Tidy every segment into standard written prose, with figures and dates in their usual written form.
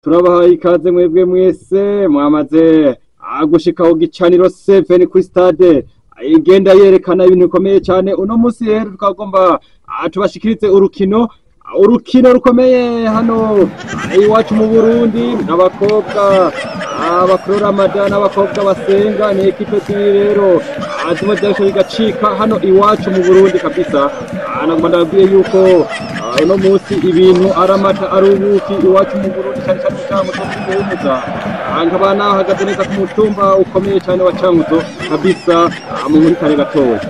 Turabahaye ikaze mwebwe mwese mwamaze gushika ku gicaniro 7 kuri stade igenda yerekana ibintu bikomeye cyane. Uno munsi rero tukagomba tubashikirize urukino rukomeye hano iwacu mu Burundi, abakobwa abakorora amada n'abakobwa basenga ni ekipe zibiri rero zimwe byarusha bigacika hano iwacu mu Burundi kabisa. Nagomba ndababwiye yuko uno munsi ibintu ari amata ari ubuki iwacu mu Burundi, cyane cyane mu Cankuzo cy'Umuhumuza. Nkaba nahagaze neza ku mutumba ukomeye cyane wa Cankuzo kabisa, mu muri kare gatoya.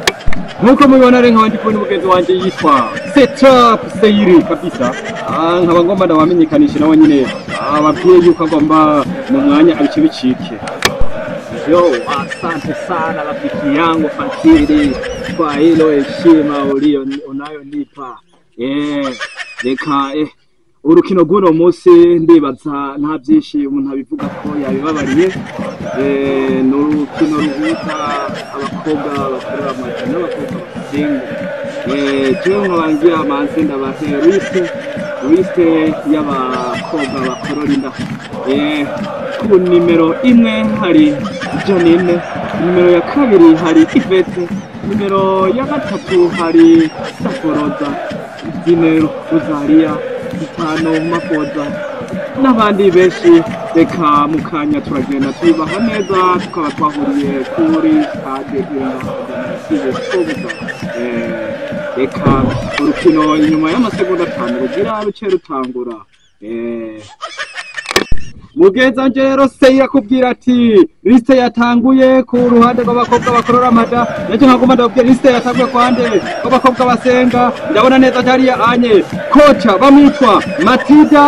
Nkuko mubibona rero nkaba ndi kumwe n'umugenzi wanje yitwa Setup Seiri kabisa. Nkaba ngomba ndabamenyekanishe nawe nyine ababwiye yuko agomba mu mwanya abice bicike. Yo, asante sana rafiki yangu Fatili kwa hilo heshima ulio unayonipa. Reka urukino rw'uno munsi ndibaza nta byinshi umuntu abivuga ko yabibabariye. Ni urukino ruhuza abakobwa bakorera amata n'abakobwa basenga. Jewe nkabangira amanze ndabahe liste y'abakobwa bakorora inda. Ku nimero 1 hari Janine, nimero ya 2 hari Ivete, nimero ya 3 hari Saforoza, Dinero Rosaria, Titano Mafoza n'abandi benshi. Reka mukanya turagenda tubibaha neza, tukaba twahuriye kuri stade Inga. Reka urukino inyuma y'amasegonda 5 rugira ruce rutangura. Mugenzi wanje rero Seira akubwira ati liste yatanguye ku ruhande rw'abakobwa bakorora amada, nacyo nkagomba ndababwira liste yatanguye ku ruhande rw'abakobwa basenga. Ndabona neza hariya anye kocha bamwitwa Matida,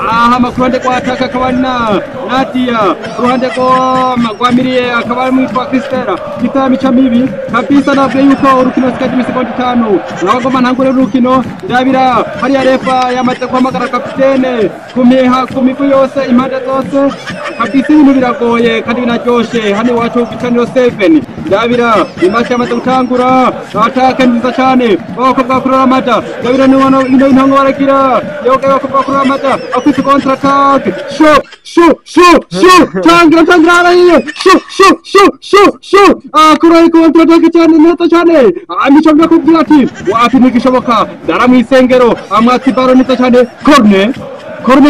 aha ku ruhande rwa Ataka akaba ari na Nadia, ku ruhande rwa Mirie akaba ari mwitwa Kristera. Kitara mico mibi kabisa. Nabwiye yuko urukino rusigaje imisegonda 5, nabagomba ntangure urukino. Ndabira hariya refa yamaze guhamagara kapitene ku migwi yose impande zose kabisa. Ibintu biragoye kandi binaryoshe hano iwacu ku gicaniro 7. Ndabira imashi yamaze gutangura, ataka nziza cyane abakobwa bakorora amata. Ndabira ino intango baragira yoga abakobwa bakorora amata afite contre attaque, sho sho sho sho tangira tangira hariya sho sho sho sho sho akora contre attaque cyane neza cyane. Amico ndakubwira ati wapi ntigishoboka, ndara mu isengero amwatsi baro neza cyane, corner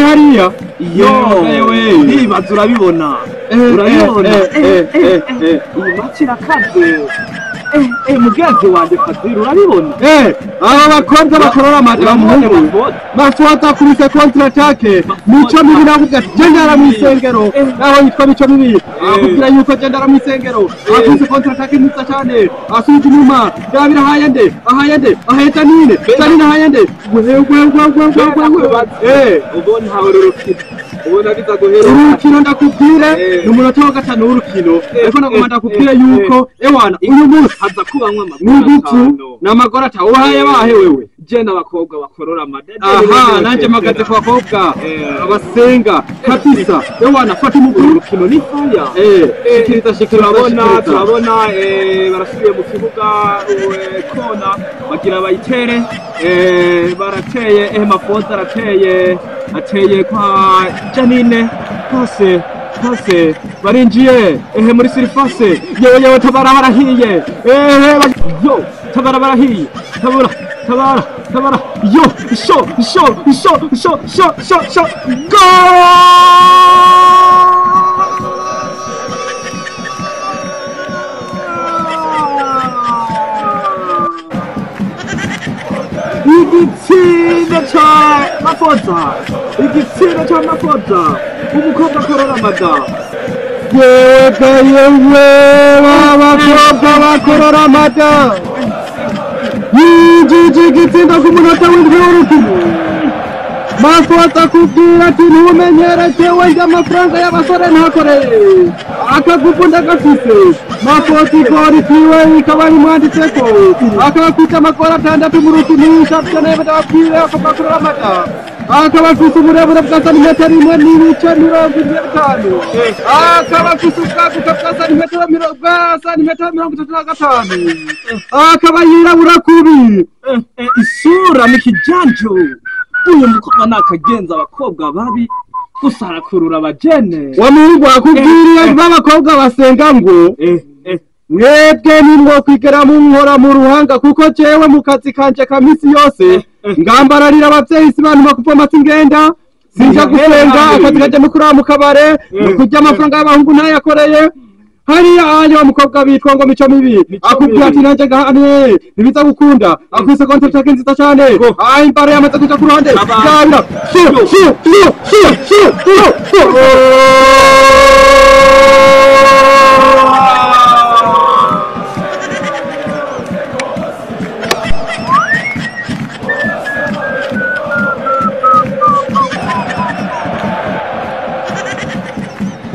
hariya. Yo, ndibaza urabibona, urabibona. Iyi match irakaze. Mugenzi wanje Fadil urabibona. Aba bakobwa bakorora amata muhungu Mafuata kubise contre attaque mico mibi, navuga ati jendara mu isengero naho yitwa mico mibi, akubwira yuko jendara mu isengero akubise contre attaque nziza cyane, asubije inyuma. Ndabira ahayande ahayande ahaye Janine, Janine ahayande we we we we we we. Ubona hawe urukino ubona biza guhera urukino ndakubwire ni umunota wa 5 w'urukino, ariko nagomba ndakubwire yuko ewana uyu munsi haza kubanywa amagora n'amagora atanu. Uhaye bahe wewe? Je n'abakobwa bakorora amada. Aha nanje magaze ku bakobwa abasenga kabisa. Ewana fata umuguru, urukino ni fire. Shikiriza shikiriza. Turabona barasubiye mu kibuga, kona bagira bayitere. Barateye Mafoza arateye, ateye kwa Janine, pase pase barinjiye muri surface. Yewe yewe tabara barahiye, yo tabara barahiye, tabara tabara tabara, yo sho sho sho sho sho sho sho goal! Igitsina ca Mafoza, igitsina ca Mafoza, umukobwa akorora amada. Yewe yewe abakobwa bakorora amada yinjije igitsinda ku munota 7 w'urukino. Mafoza akubwira ati ntumenyere jewe njye amafaranga y'abasore ntakoreye, akagufu ndagafise. Mafoza igori kiwe ikaba imwanditseko, akaba afite amakora 6 mu rukino. Shampiyona ndababwire abakobwa bakorora amata, akaba afise uburebure bwa santimetero 1 n'ibice 75, akaba afise ubwaguke bwa santimetero 35, akaba yirabura kubi. Isura ni kijanju. Uyu mukobwa nakagenza abakobwa babi. Gusa arakurura abajene. Wa muhungu akubwiriye b'abakobwa basenga ngo mwebwe nimwo kwigera munkora mu ruhanga, kuko jewe mu kazi kanje ka misi yose ngambararira abavyeyi si bantu bakuvoma singenda sinja gusenga, akazi kanje no kuraba mu kabare no kurya amafaranga y'abahungu ntayakoreye. Hariya anje wa mukobwa bitwa ngo Mico Mibi akubwira ati nanje ngahane ntibiza gukunda, akwise konti take nziza cane. Ai imbare yamaze kuja ku ruhande gabira shu shu shu shu shu shu.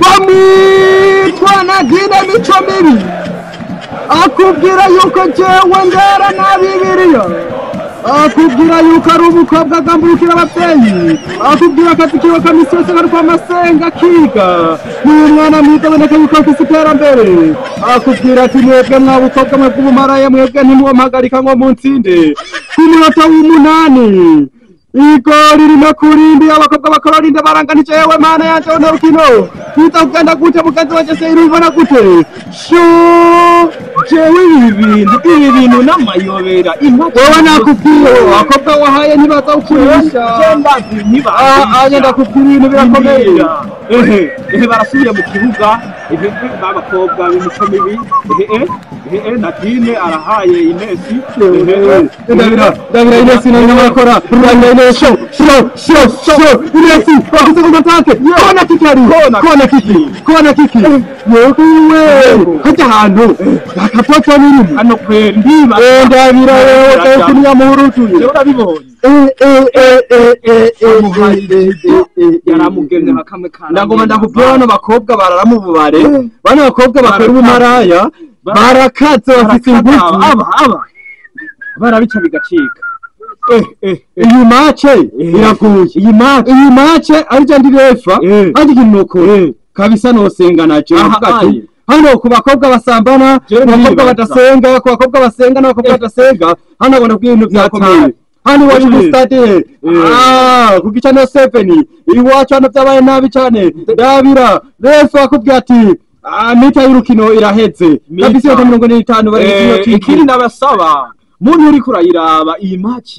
Bamwitwa Nadine Mico Mibi akubwira yuko jewe ngera na Bibiliya, akubwira yuko ari umukobwa agamburukira abavyeyi, akubwira akazi kiwe ka misi yose kari kwa masenga akiga, ni umwana mwiza aboneka yuko afise iterambere. Akubwira ati mwebwe mwa bukobwa mwe bw'ubumaraya mwebwe ntimuwampagarika ngo muntsinde. Ku munota w'umunani igori rimwe kurindi abakobwa bakorora inda baranganije. Yewe mana yanje ono rukino biza kugenda gute mugenzi wanje se irubona gute? Shu Jewe ibi bintu n'amayobera. Wewe nakubwiye abakobwa wahaye ntibaza gukurisha. Anye ndakubwira ibintu birakomeye. Ehe barasubiye mu kibuga, ehe b'abakobwa b'imico mibi, ehe Nadine arahaye Inesi. Ndabira Inesi nayo barakora. Ndabira Inesi sho sho sho Inesi bakuze ku atake. Kona kiki ari kona kiki kona kiki yewe hajya ahantu akatoto birimo hano kweri ndiba. Ndabira wewe kunya muhurutuye urabibonye. Yaramugemye bakamwe kana. Ndagoma ndakubwira bano bakobwa barara mu bubare, bano bakobwa bakora ubumaraya barakaze bafite ingufu. Aba barabica bigacika. Iyi mace iraguye, iyi mace arije ndi refa ari kinoko kabisa nosenga naje ati hano ku bakobwa basambana, ku bakobwa badasenga, ku bakobwa basenga n'abakobwa badasenga, hano abona ko ibintu byakomeye. Hano iwacu ku stade ku gice no 7 iwacu hano byabaye nabi cyane. Ndabira refa akubwira ati mita y'urukino iraheze kabisa 45 bari. Ikindi nabasaba muntu uri kurayiraba iyi match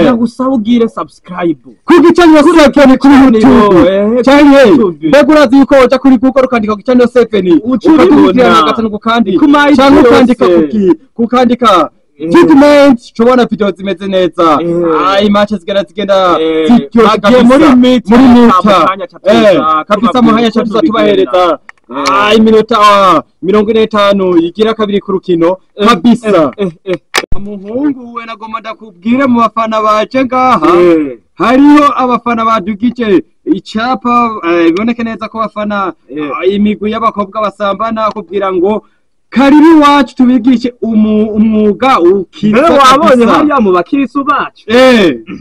ndagusaba ugire subscribe ku gice no 7 kuri YouTube cyane. Mbega urazi yuko uja kuri Google ukandika ku channel 7 ukakurikirana gatanu kandi cyangwa ukandika kukandika treatment tubona video zimeze neza. Ai match zigenda ziryoshye kabisa muri mita kabisa muhanya cyatuza tubahereza iminota 45 igira kabiri ku rukino kabisa. Muhungu we nagoma ndakubwire mu bafana baje ngaha hariho abafana badugije icapa biboneke neza ko bafana imigwi y'abakobwa basambana, kubwira ngo karibu iwacu tubigishe umwuga ukiza. Wabonye hariya mu bakirisu bacu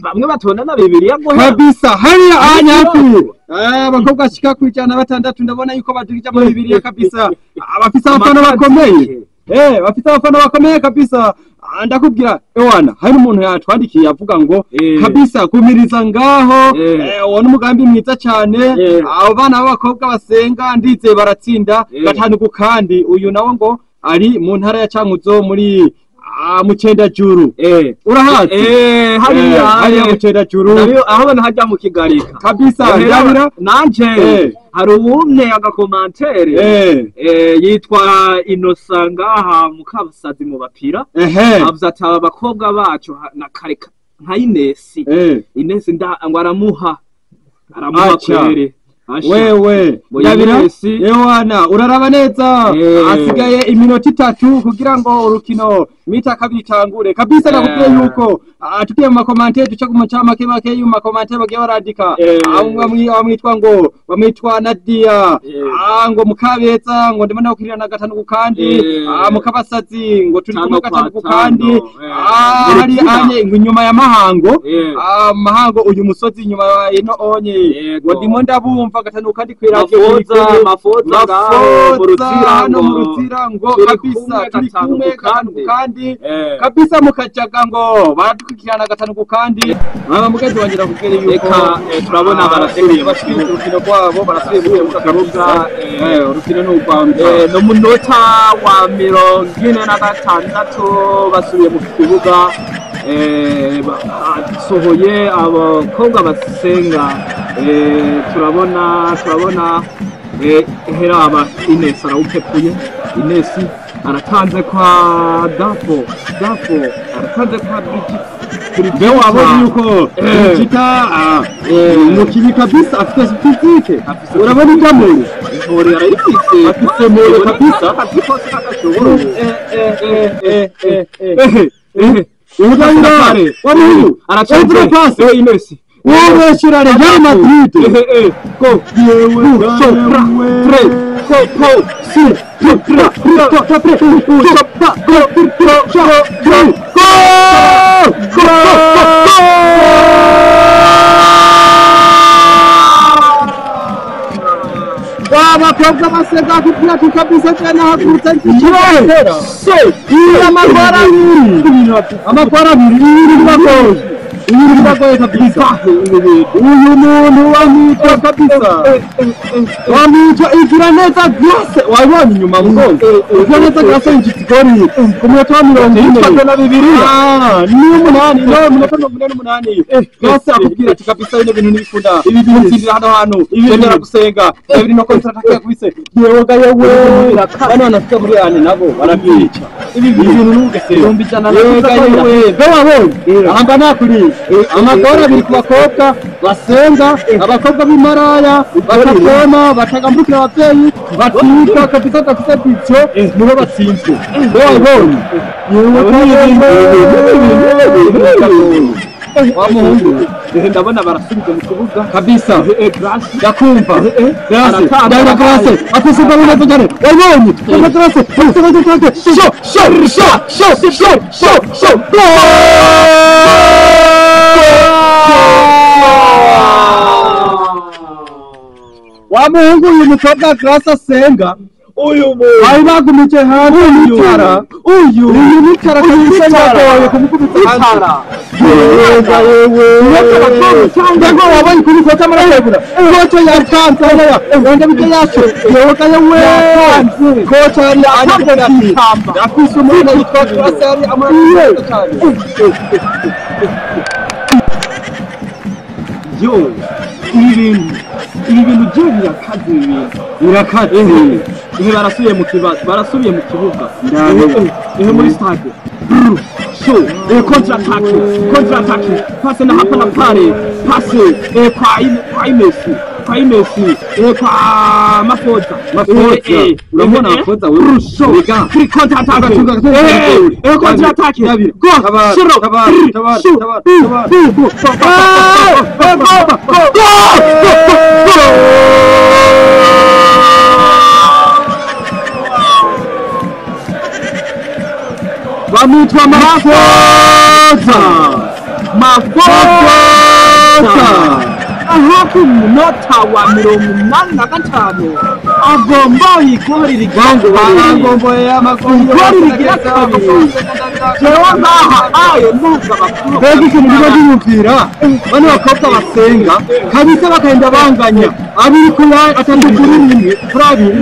bamwe batona na Bibiliya ngo kabisa hariya anyafi abakobwa shika ku 106 ndabona yuko badugije mu Bibiliya kabisa. Abafise abafana bakomeye bafite abafana bakomeye kabisa. Ndakubwira ewana hari umuntu yatwandikiye avuga ngo kabisa kumiriza ngaho uwo n'umugambi mwiza cyane. Abo bana b'abakobwa basenga ndizeye baratsinda gatanu ku kandi. Uyu nawe ngo ari mu ntara ya Cankuzo muri Mucendajuru. Urahazi? Hariya Mucendajuru aho bana hajya mu Kigarika kabisa. Ndabira nanje hari uwumye agakomantere yitwa Innocent ngaha mu Kabusazi mu bapira, avuze ati aba bakobwa bacu na kare nka Inesi Inesi ngo aramuha kwere. Wewe ndabira yewana uraraba neza asigaye iminota 3 kugira ngo urukino mita kabiri itangure kabisa. Nakubwiye yuko tugiye mu makomante duca ku macama make make y'u makomante bagiye barandika bamwitwa ngo bamwitwa Nadia ngo mukabeza ngo ndimo ndakirira na gatanu ku kandi mukabasazi ngo turi kumwe gatanu ku kandi. Hari anye ngo inyuma ya Mahango Mahango uyu musozi inyuma ino onye ngo ndimo ndabumva gatanu kandi kwiraje mafoza no mu Rutsira ngo kabisa turi kumwe gatanu kandi. kandi kabisa mukajaga ngo baradukurikirana gatanu ku kandi. Mama mugenzi wanjye nakubwira yuko Reka turabona barasubiye basubiye urukino rwabo, barasubiye mu kibuga kabisa. Urukino ni urwa no munota wa 46 basubiye mu kibuga, basohoye abakobwa basenga. Turabona heraba Ines arawupepuye, Ines aratanze kwa Dafo, Dafo aratanze kwa Brigitte. Mbe wabonye yuko Brigitte umukinyi kabisa afite physique, urabona ibyo Intore arayifise, afite mure kabisa. Akazi kose kagashobora. Urabona wamuhu aratanze passe Ines ubeshyira Real Madrid. Go yewe so tre go go si tra tra tra tra go go go go go go abakobwa basenga kupira kabisa cyane hagurutse nk'ikirere. Amakwara abiri, amakwara abiri biragoye, ibi biragoye kabisa. Uyu muntu wamwitwa kabisa, wamwitwa Igiraneza Grace, wabonye inyuma mugongo Igiraneza Grace yinjiza igori ku munota wa 42 n'umunani, no munota 48. Grace akubwira ati kabisa bino bintu ntibikunda, mutsindira hano hantu yemera gusenga bibiri no kontra attaque yakubise. Yewe yewe, bano banafite muri ane nabo barabyica ibi bintu n'ugesera 100. Yewe be wabonye ahamba nakuri amagora abiri ku bakobwa basenga, abakobwa b'imaraya batakoma batagambukira abavyeyi batwika kabisa badafite bico nibo batsinzwe. Be wabonye yewe wa muhungu ndabona barasubije mu kibuga kabisa. Grace ndakumva Grace ndabona Grace afise ballon neza cyane, wabonye ndabona Grace afise sho sho sho sho sho sho sho wa muhungu. Uyu mukobwa Grace asenga uyu muntu bari bagumije hanze mitara, uyu mitara kabisa yagoye kumukubita hanze. Yewe yewe, ngo wabonye kuri kota marayegura kocha yatanze hariya wenda bite yacu yewe yewe kocha yari yatanze ati afise umuntu yitwa Grace yari amurasa cyane. Yo ibi bintu byo birakaze, ibi bintu birakaze. Ihe barasubiye mu kibazo, barasubiye mu kibuga ihe muri stade so contre attaque, contre attaque, passe na hapa na pale, passe kwa Ines, kwa Ines, kwa Mafoza, Mafoza urabona Mafoza wewe so kuri contre attaque, contre attaque, go shiro tabara tabara go. Bamwitwa Mafoza, Mafoza aho ku munota wa 85 agomba yikorera igango, barangomboye igori rigira kabiri. Jewe ngaha ayo ndumva abakuru mbega ikintu kiba giyumvira bano bakobwa basenga kabisa bakagenda banganya abiri kuri atatu kuri rimwe kuri abiri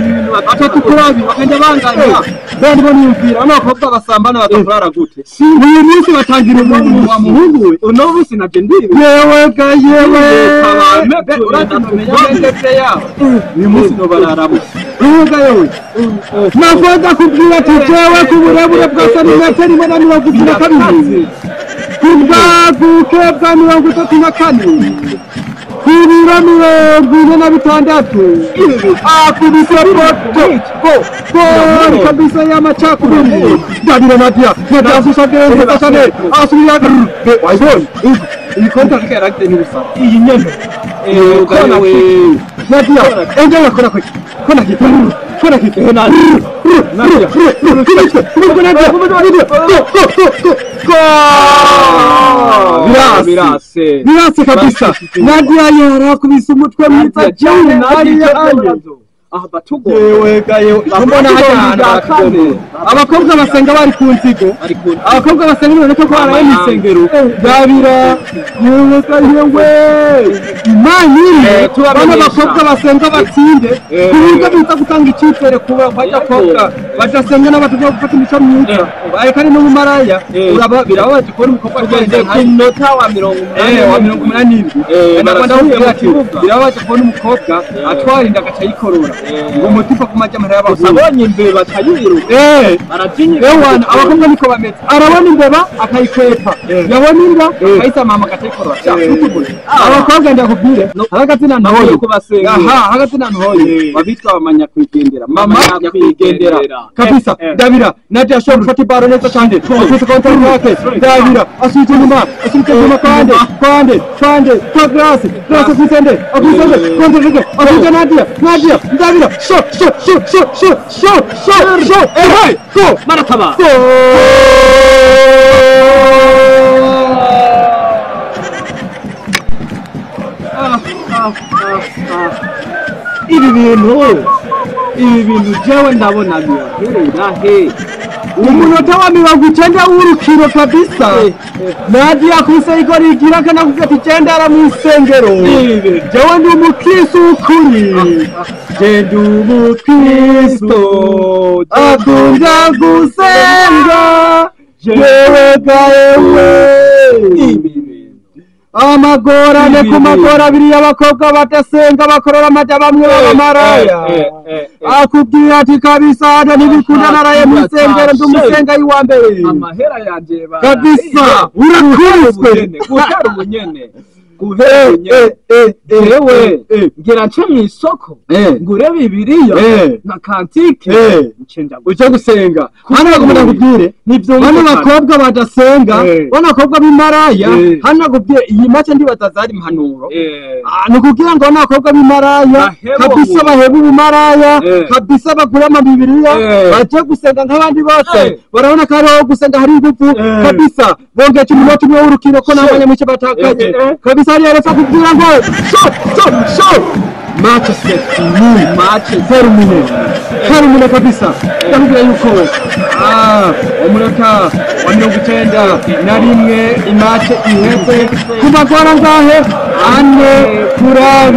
atatu kuri abiri bakagenda banganya. Bene bo niyumvira bano bakobwa basambana bagakurara gute? Uyu munsi batangira umuntu wa muhungu we uno munsi navyo ndibi yewe ga yewe uyu munsi nobararabo yewe yewe Mafoza kubwira ati jewe ku burebure bwa santimetero 1.32, ku bwaguke bwa 34, ku biro 46, akubise poto gol kabisa y'amacakubiri. Davide Nadia Nadia asusa neza cyane asubira wayibonye iyi kontra attaque yaragite n'ubusa iyi nyene kona Nadia engera kona kwe kona kipe kona kipe Nadia Nadia go go go go birase birase kabisa. Nadia yarakubise umutwe mwiza cyane. Nadia Aha batugomba. Yewe ga yewe, mbona hajya ahantu baratugomba. Abakobwa basenga bari ku nzigo, abakobwa basenga biboneka ko baraye mw'isengero. Ndabira, yewe ga yewe, Imana iri bano bakobwa basenga batsinde, ku buryo biza gutanga icyizere ku bakobwa badasenga n'abataza gufata imico myiza. Ariko ari n'umumaraya, birababaje kubona umukobwa Tugeze ku munota wa 87. Wa 87. Ndakubwira ati birababaje kubona umukobwa atwara inda agaca ayikorora, ngo umutima ku majyamahera y'abahungu. Abonye imbeba akayiruka, barajinyika. Ewana, abakobwa niko bameze, arabona imbeba akayikwepa, yabona imbwa akayisamama akayikorora. Abakobwa ndakubwire, hagati na ntoyi, aha hagati na ntoyi babitwa abamanyakwigendera, mama nyakwigendera kabisa. Ndabira, Nadia ashobora gufata ibaro neza cyane, afite counter yake. Ndabira asubitse inyuma, asubitse inyuma kwande, kwande, kwande, kwa Grace. Grace afite nde? Afite nde? Konte nde? Afite Nadia. Nadia, Ndabira, shot, shot, shot, shot, shot, shot, shot, shot, eh, go Marataba, go. Ibi bintu jewe ndabona biraherera he? Umunota wa 90 w'urukino kabisa. Nadia akubise igori igira kana kuvuga ati genda ara mw'isengero, jewe ndi umukristo w'ukuri, je ndi umukristo akunda gusenga, jewe gaewe. Amagorane ku magora abiri y'abakobwa badasenga, bakorora amajya, bamwe b'abamaraya. Akubwira ati kabisa hano ntibikunda, naraye mw'isengero, ndi umusenga y'iwa mbere. Amahera yanje. Kabisa urakubiswe. Guhera ubunyene, guhera ubunyene, jewe ngira nce mw'isoko ngure Bibiliya na cantique, nce nja uje gusenga. Hano bagomba ndakubwire, bano bakobwa badasenga, bano bakobwa b'imaraya, hano nakubwire iyi match ndibaza zari impanuro. Ni ukugira ngo bano bakobwa b'imaraya Bahebe kabisa ubu. Bahebe ubumaraya kabisa, bagure amabibiriya, baje gusenga nk'abandi bose. Barabona ko hariho gusenga hari ingufu kabisa. Bongeje umunota umwe w'urukino ko nta mwanya muke batakaje kabisa. Hariya refa kubwira ngo shot, shot, shot, match c'est fini, Match. Terminé, terminé kabisa. Ndakubwira yuko umunota wa 91 i match iheze ku magora ngahe? 4-2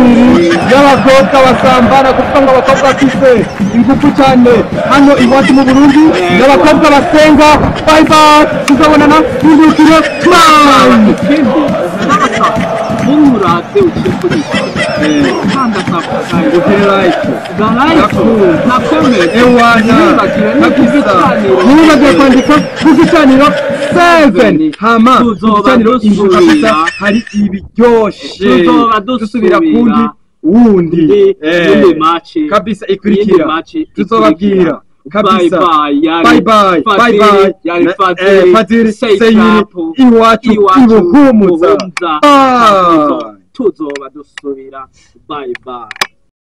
y'abakobwa basambana, kuvuga ngo abakobwa bafise ingufu cyane hano iwacu mu Burundi n'abakobwa basenga. Bye bye, tuzabonana n'urukino. Bye. Ikindi nturatse uciye kuri kanda subscribe, Utere like, like na comment. Ewana. Ntibibagire no Kabisa. kugicaniro. Ntibibagire kwandika ku gicaniro 7, hama ku Tuzoba gicaniro inzu kabisa dusubira. hari ibiryoshe. Tuzoba dusubira dusubira. Kundi wundi Indi match kabisa iyindi ikurikira match. Tuzobabwira kabisa. Bye bye. Yari Bye bye, bye. Fadili, Bye. yari Fadili. Fadili. Fadili Seyiri. Seyiri, iwacu Iwacu ibuhumuza. Buhumuza. Bye. Tuzoba dusubira. Bye bye.